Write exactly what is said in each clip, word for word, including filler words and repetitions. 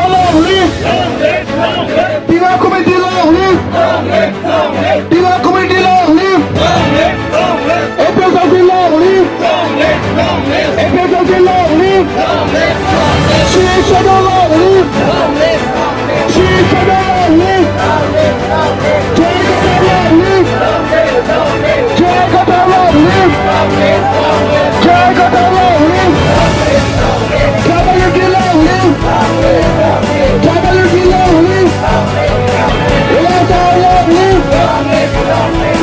Long live! Tiwa community long live! Tiwa community long live! A P H L C long live! A P H L C long live! Sri Shadar long live! Sri Shadar long live! J I Kathar long live! J I Kathar long live! J I Kathar long live! Trabalhador long live! Trabalhador long live! Rasa long live!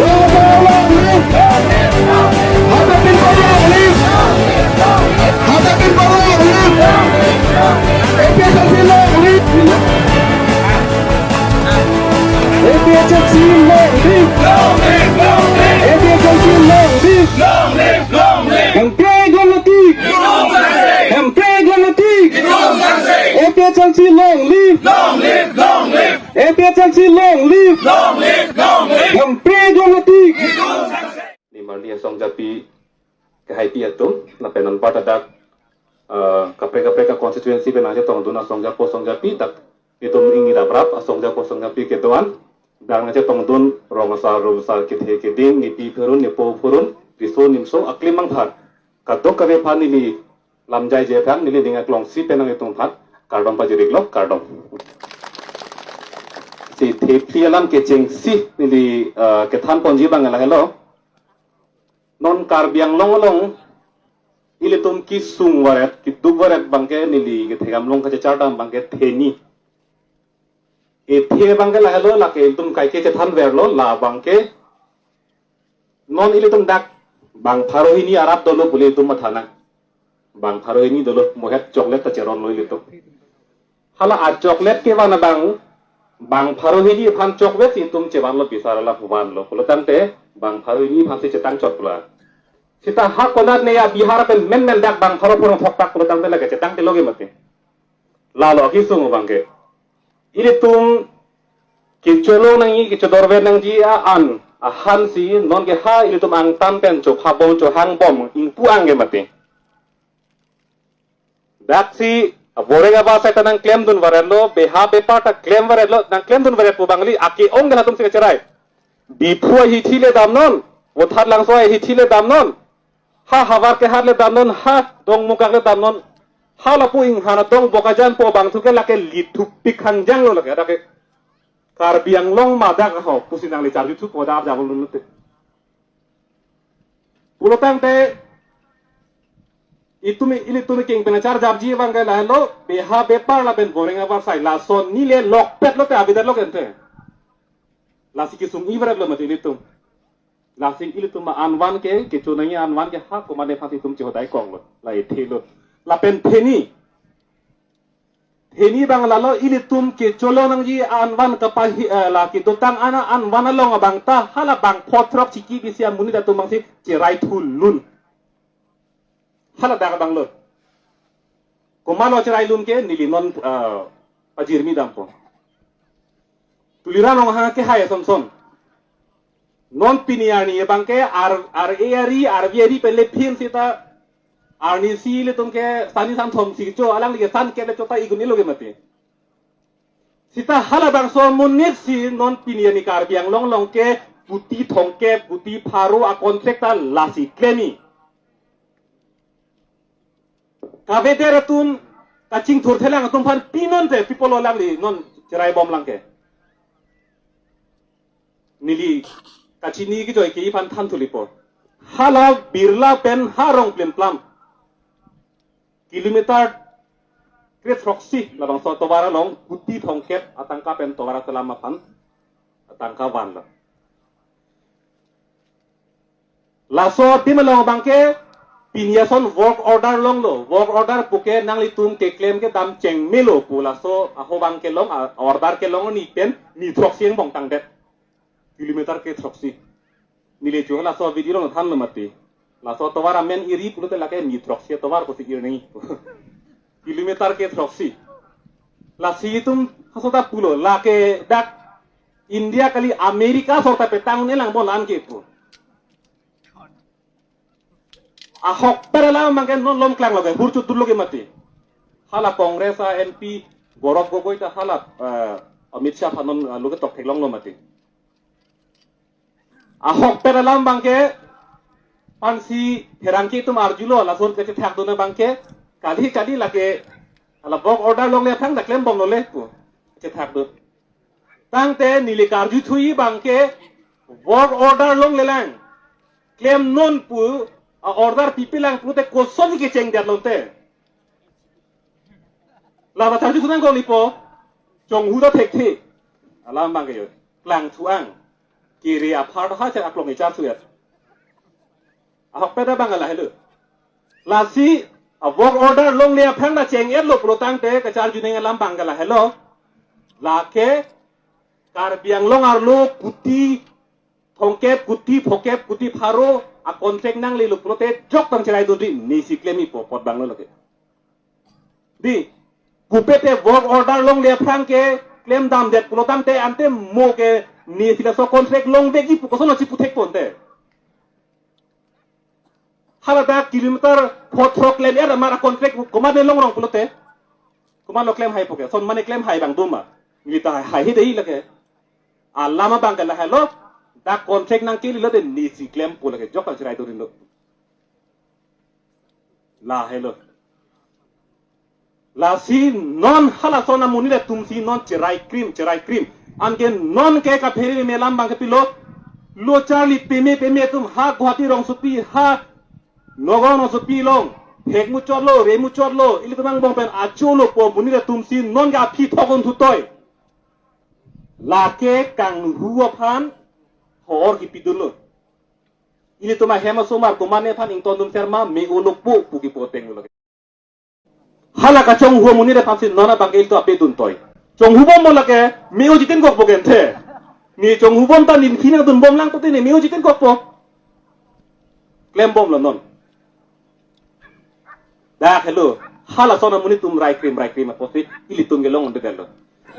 Rasa long live! Hata pinpa long live! Hata pinpa long live! A P H L C long live! A P H L C long live! A P H L C long live! Hemprek long live! Hemprek long live! A P H L C long live! Long live, long live! A P H L C long live! Long live, long live! Hemprek long live! Nimarli asongjapi kehaipi atum, lapen anparta dak, eh, kaprek kaprek a-constituency pen nangchetongdun asongjapo asongjapi, dak itum ingni raprap asongjapo asongjapi kedo-an, dak nangchetongdun rong asar, rong asar, kethe keding, nepi phurun, nepo phurun, riso nimso, aklim mangthar, kadokave aphan neli lamjaije aphan, neli ning aklongsi pen nanglitum aphan kardom pajir-iklo, kardom. Si thepi alam kechengsi neli, eh, kethan ponji abang lahelo. Non Karbi Anglong along ilitum kesung varet, keduk varet abangke neli kethekdam along kachechar dam abangke theni. Ethe abangke lahelo, lake ilitum kaike chethan verlo, la abangke non ilitum dak bang pharo hini arap dolo pu ilitum matha nang. Bang pharo hini dolo, mohet choklet ta cheronlo ilitum. Hala achoklet kevan abang, bang pharo hini aphan chokvet si itum chevanlo, bisar alam vanlo. Pulotangte bang pharo hini aphansi chetang chot pula. Seta ha konat ne ya Bihar pen menmen dak bang pharo pharo thoktak pulotangte lake chetang teloge mati. Lalo akesung abangke. Ilitum kecholong nangji, kechodorve nangji a-an, ahansi nonke ha ilitum angtan pen chophabom chohangbom ingpu angke mati. Daksi, aboreng aba sai ta nangklemdun varetlo, beha bepar ta klem varetlo, nangklemdun varet pu abang kali, ake-ong ke latumsi kacherai. Diphu ahithi le damnon, Vothatlangso ahithi le damnon. Ha Havar Kehat le damnon, ha Dongmukak le damnon. Ha lapu inghan adong Bokajan po abang thuke lake lithupik hangjanglo lake, lake Karbi Anglong ma dak ho, pusi nangli charjuthupo dak arjap lun te. Pulotangte, itum, ilitum king pen charjapji abangke lahelo, beha bepar lapen boreng abar sai, lason nile lokpet lote abidat lok ente. Lasi kesung ibarat lo mati ilitum. Lasi ilitum ma anvan ke, kecho nangji anvan ke ha komatne aphansi itum chehodai konglo, la ethelo. Lapen theni. Theni abang lalo ilitum kecholong nangji anvan kapahi, eh, la kedotang ana anvan along abang ta hala bang phothrok chiki bisi amonit atum abangsi cherai thulun. Hala dak abang lo. Komatlo cherai lun ke neli non, eh, pajirmi dampo. Tuliram Ronghang kehai asonson. Non pini arni abangke ar, ar e ari, ar vi ari pen le phin seta arnisi ilitum ke sani santhom si cho, alangli ke san kep le chota igun ilo ke mati. Seta halabangso amonit si non pini arni Karbi Anglong along ke kuti thomkep, kuti pharo a-contract ta lasi klemi. Kaveder atum, kachingthur thelang atum aphan pinonte pi apotlo alangli non cherai bom lang ke. Neli kachini kejoi ke-i aphan than thulipo. Hala Birla pen ha Rongplimplam. Kilometer kre throksi labangso atovar along kuti thomkep atangka pen tovar aselam aphan atangka vanlo. Laso adim along abangke pini ason work order longlo. Work order puke nanglitum keklem kedam chengmelo pu laso aho abangke long, a-, order kelong ni pen ni throksi angbong tangdet. Kilometer kre throksi. Neli chu laso video along thanlo mati. Laso tovar amen iri pulote lake ni throksi tovar kosi irni. Kilometer kre throksi. Lasi itum haso ta pulo, lake dak India kali America asor ta petang un-e lang bon an ke pu. Ahok per alam abangke non lom klanglo ke, hur chutur lo ke mati. Hala Congress a-M P Gaurav Gogoi ta hala, eh, Amit Shah aphan non, eh, lo ketok theklonglo mati. Ahokpet alam abangke, pensi pherangke atum arjulo, lason kachethakdun abangke, kali kali lake, hala work order longle aphrang ta klembomlole pu, chethakdun. Tangte neli karjuthuji abangke, work order longlelang, klemnon pu, a-order pipelang pulote kosonsi kechengdetlo te. Lama charju thu nangkok nipo, chonghu ta thekthe. Alam abangke jo, klangthu-ang. Kiri aphar ha chak aklong icharthu ya. Ahokpet abang lahelo. Lasi, a-work order longle aphrang ta cheng-etlo pulo tangte, kacharjunang alam abangke lahelo. Lake, Karbi Anglong arlo kuti thomkep, kuti phokep, kuti pharo, a-contract nanglelo pulote jok tang cheraidunri, nesi klemji pu apot abanglo lake. Di, pupe te work order longle aphrang ke klemdamdet pulo tangte ante mo ke nesi laso contract longvekji pu kosonsi puthekpo ante. Hala ta kilometer pho throk klem-et amar a-contract komatne longrong pulote. Komatlo klemhai po ke, son mane klemhai abang do ma. Neli ta hai, haihedetji lake. Alam abangke lahelo, dak contract nangkelelote nesi klempo lake, jok tang cheraidunlo. Lahelo. Lasi non halason amonit atumsi non cherai krim, cherai krim. Anke non ke kaphere me alam abangke pilo. Lo charli peme peme atum ha Guwahati rongsopi, ha Nagaon rongsopi along. Hek muchotlo, re muchotlo, ilitum angbong pen acholo pu amonit atumsi non ke aphi thok-un thutoi. Lake kanghu aphan hor kipidunlo. Ilitum ahem asomar komatne aphan ingtondun serma me-olo pu pu kipu ateng lo lake. Hala kachonghu amonit aphansi non abangke ilitum apeduntoi. Chonghubomlo lake, me-o jiten kokpo ke ante. Ne chonghubom ta neli phi nangdunbomlang pulote ne me-o jiten kokpo. Klembomlo non. Dak helo, halason amonit atum rai krim, rai krim apotsi ilitum kelong undedetlo.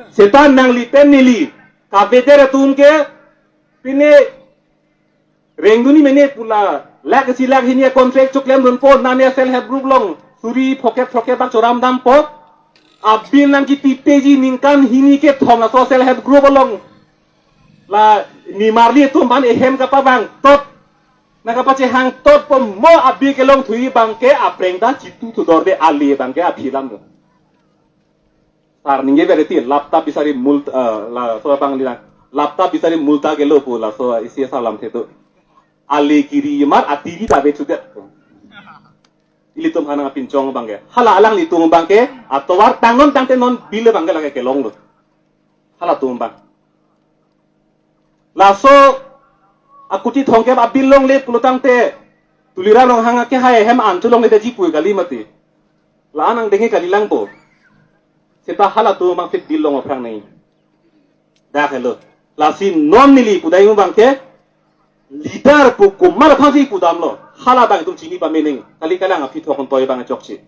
Seta nangli pen neli, kavedet atum ke, pine rengdunji mene pu la, lakh isi lakh hini a-contract choklemdunpo, nane self help group along, suri phokep phokep bak choramdampo. A-bill nangkipipeji ningkan hini kethom laso self help group along. La nimarli atum aphan ehem kapavang tot, nangkapachehang tot pu mo a-bill kelongthuji abangke apreng ta chitu thudorde, ale abangke aphi alam do. Sar ningje bereti, lapta bisari multa, eh, laso abang lina. Lapta bisari multa gelo pu laso isi asalam thetu. Ale kiri mar atiri ta be chudet. Ilitum hanang apinchong abangke. Hala alanglitum abangke, atovar tangnon tangte non bill abangke lake kelonglo. Halatum abang. Laso akuti thomkep a-bill longle pulo tangte, Tuliram Ronghang akehai ahem an cholongledetji pu kali mati. La-an angdeng kalilang bo. Seta halatum abangsi bill long aphrang nangji. Dak helo. Lasi non neli pudam abangke, leader pu komat aphansi pudamlo. Hala abang itum chini pame nangji. Kali kalang aphi thok-un toi abang chokche.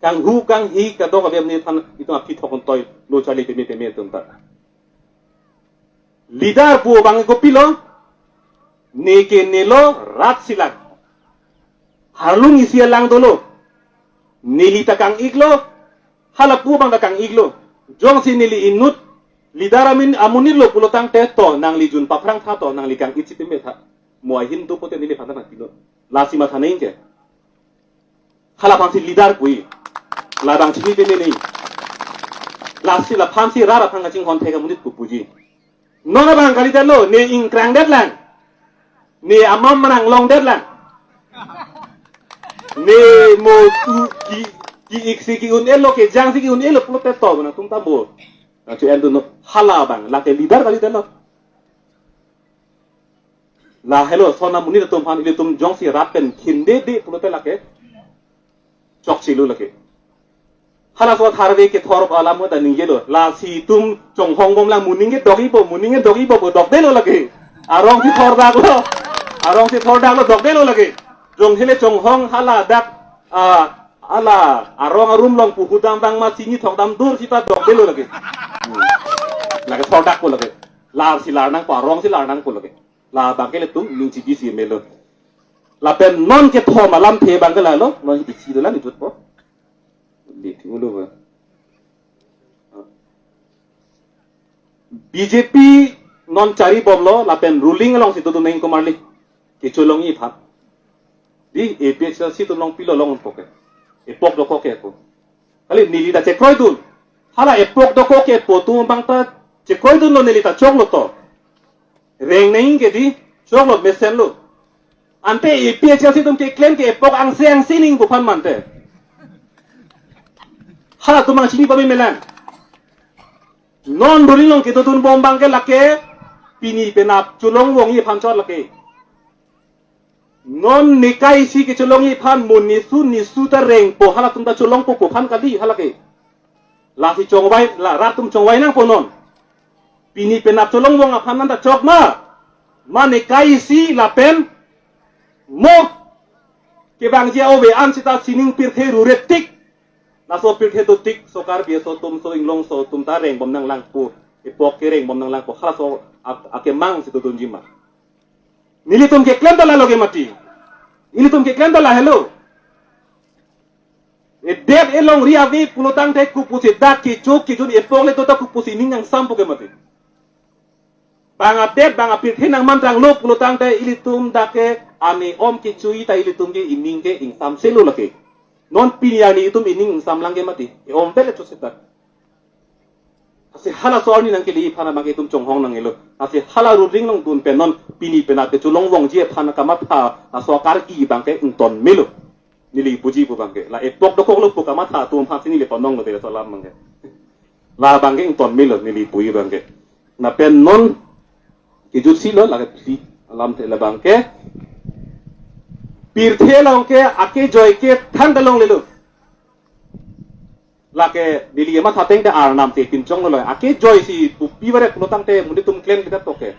Kanghu kanghi kadokave amonit aphan itum aphi thok-un toi, lo charli peme peme atum ta. Leader pu abang kopilo, ne ke nelo rat silang. Harlung isi alang dolo. Neli ta kang-iklo, hala pu abang ta kang-iklo. Jongsi neli inut leader amin amonit lo pulo tangte to nangli jun paphrang tha to nangli kang-ikji peme tha. Mo ahin do pulote neliphan ta nangpilo. Lasi matha nangji ke. Hala aphansi leader pu. La abang chini peme nangji. Lasi laphansi rat aphan kachinghon thek amonit pu puji. Non abang kalidetlo, ne ingkrangdetlang. Ne amam manang longdetlang. Ne mo tu ki, ki-ik si ki-un-elo, kejang si ki-un-elo pulote to nangtum ta bo. Nangcho-endunnon, hala abang, lake leader kalidetlo. Lahelo, son amonit atum aphan ilitum jongsi rat pen khindede pulote lake chokchelo lake. Halaso tharve kethor alam ta ningjelo. Lasi itum chonghongbomlang, moning ke dokji bo, moning ke dokji bo, dokdetlo lake. Arongsi thordaklo. Arongsi thordaklo, dokdetlo lake. Jongsi le chonghong hala dak, ah, hala arong arum along pu hudam dang ma chini thokdam dur sita dokdetlo lake. Hmm. Lake thordakpo lake. Larsi larnangpo, arongsi larnangpo lake. La abangke ilitum ning chibisi melo. Lapen non kethom alamthe abangke lalo, non isi dolang ijutpo. Di thulu ba. B J P non chari bomlo lapen ruling alongsi dodun nangji komarli. Kecholongji aphan. Di A P H L C atum along pilo longpo ke. Epok dokok ke ako. Kali neli ta chekroidun. Hala epok dokok ke apo atum abang ta chekroidunlo, neli ta choklo to. Reng nangji ke di, choklo, mesenlo. Ante A P H L C atum keklem ke epok angse angse nangji pu aphan mante. Halatum ang chini pame melang. Non ruling along kedodunbom abang ke lake pini penap cholongvongji aphan chot lake. Non nikai isi kecholongji aphan mo nisu nisu ta rengpo, halatum ta cholongpo pu aphan kali hala ke. Lasi chongvai, la rat atum chongvai nangpo non. Pini penap cholongvong aphan nanta chok ma. Ma nikai isi lapen mo kevangji ove an seta sining pirthe ruret tik. Laso pirthe dotik so Karbi aso atum, so inglongso atum ta rengbom nanglangpo. Epok ke rengbom nanglangpo. Halaso ak-, akemang si dodunji ma. Nelitum keklem ta lalo ke mati. Nelitum keklem ta lahelo. Edet elongri ave pulotangte kopusi dak kecho kejun epok le dota kopusi ning nangsampo ke mati. Bang adet, bang apirthe nangmanchanglo pulotangte ilitum dak ke ani om kechui ta ilitum ke ining ke ingsamselo lake. Non pini ani itum ining ingsamlang ke mati. E-om vet le chot seta. Lasi halaso arni nangkele aphan abang ke itum chonghong nanglo. Lasi hala ruling along dun pen non pini penap kecholongvongji aphan kamatha laso akar-i abang ke ington melo. Neli puji pu abang ke. La epok dokoklo pu kamatha atum aphansi neli panonglo te laso alam abang ke. La abang ke ington melo neli puji abang ke. Lapen non kejut silo lake pusi alamthe la abang ke. Pirthe along ke akejoi ke thangta longlelo. Lake neli kematha ateng ta Arnam te pinchonglo lo. Akejoi si pupi bare pulotangte monit atum klemkledet to ke.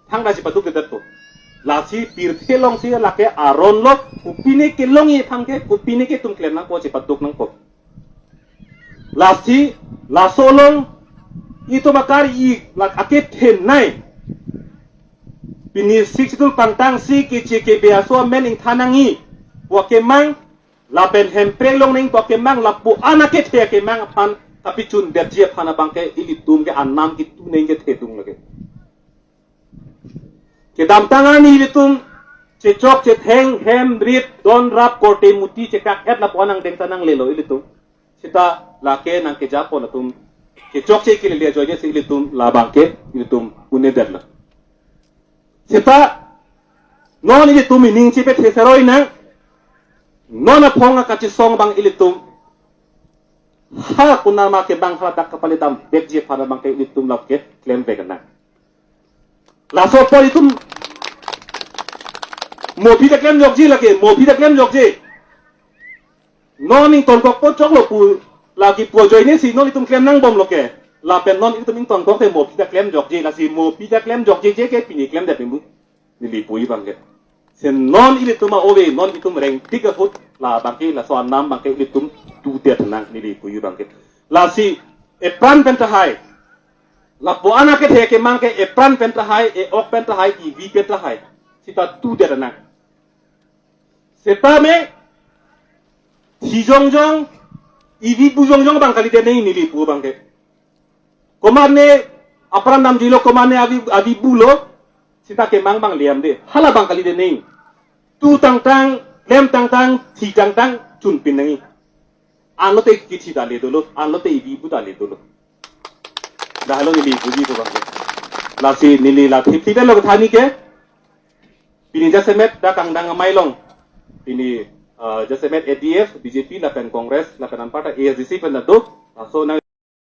Thangta si padukdedet to. Lasi pirthe alongsi lake aron lo, kopine kelongji aphan ke, kopine ke itum klem nangpo, si paduk nangpo. Lasi, laso along itum akar-i, lake akethenei. Pini six schedule pangtangsi keche kebe aso amen ingthan nangji pu akemang, lapen Hemprek longnang pu akemang, lapu-an akethe akemang aphan kapichundetji aphan abang ke ilitum ke anam kitu neng kethe dung lake. Kedamtang arni ilitum chechok chetheng hem rit don rap korte muti chekak-et lapu-an angdeng ta nanglelo ilitum. Seta lake nangkejapon atum kechokche kelele ajoine si ilitum la abang ke ilitum un-edetlo. Seta non ilitum ining chepethe seroi nang, non aphong akachesong abang ilitum ha konat ma kevang haladak kapale damvekji aphan abang ke ilitum lake klemvek nang. Laso apot itum mo aphi ta klemjokji lake, mo aphi ta klemjokji. Non ingtonkokpo choklo pu lake pu ajoine si non itum klem nangbomlo ke. Lapen non itum ingtonkok te mo aphi ta klemjokji, lasi mo aphi ta klemjokji je ke pini klemdet pu neli puji abang ke. Lasi non ilitum a-ove, non itum rengtik ahut la abang ke laso anam abang ke ilitum tudet nang neli puji abang ke. Lasi epran pen tahai. Lapu-an akethe akemang ke epran pen tahai, e-ok pen tahai, ivi pen tahai. Seta tudet nang. Seta me, si jongjong, ivi bu jongjong abang kalidet nangji neli pu abang ke. Komatne apran damjuilo, komatne avi, avi bulo, seta kemang abang liamde. Hala abang kalidet nangji. Tu tangtang, klem tangtang, si tangtang, chunpin nangji. Anlote kithi ta le dolo, anlote ivi bu ta le dolo. Dah lo neli puji pu abang ke. Lasi neli la thip thip lo thani ke. Pini jasemet dak angdeng amei along. Pini, eh, jasemet A D F, B J P lapen Congress, lapen anparta A S D C pen ta do. Laso nang